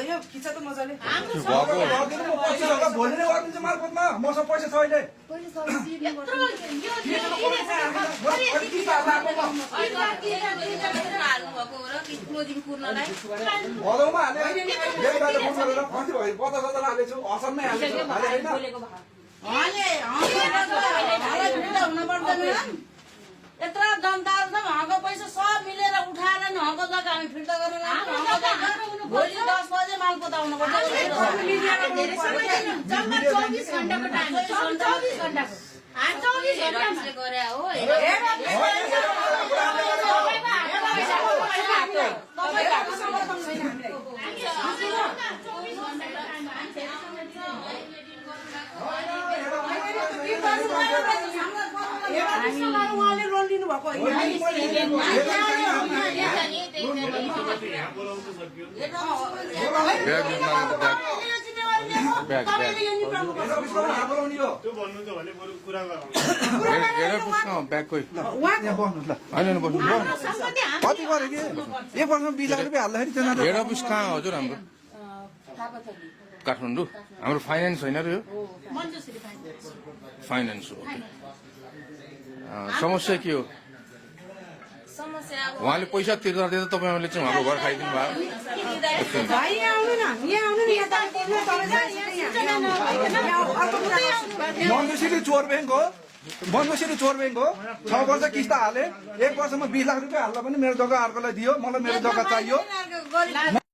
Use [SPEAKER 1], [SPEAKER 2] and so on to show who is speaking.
[SPEAKER 1] यो खिच्छ त मजाले
[SPEAKER 2] भोलि नै गरिदिन्छ मार्फतमा मसँग पैसा छैन भदौमा हाले 50,000 हालेछु असलमै हालेछु
[SPEAKER 3] यत्रो जनताहरू छ उहाँको पैसा सब मिलेर उठाएर नि उहाँको जग्गा हामी फिर्ता गरेर भोलि 10 बजे माल पोताउनु पर्छ।
[SPEAKER 1] उहाँले लोन लिनुभएको होइन
[SPEAKER 2] कति गरे कि 1 वर्षमा 20,000 रुपियाँ हाल्दाखेरि
[SPEAKER 4] हेड अफिस कहाँ हजुर हाम्रो काठमाडौँ हाम्रो फाइनेन्स होइन र यो फाइनेन्स हो समस्या के हो उहाँले पैसा तिर्दा दिँदा तपाईँहरूले चाहिँ उहाँको घर खाइदिनु
[SPEAKER 2] भयो मनबसेरी चोर ब्याङ्क हो 6 वर्ष किस्ता हाले 1 वर्षमा 20,00,000 रुपियाँ हाल्दा पनि मेरो जग्गा अर्कोलाई दियो मलाई मेरो जग्गा चाहियो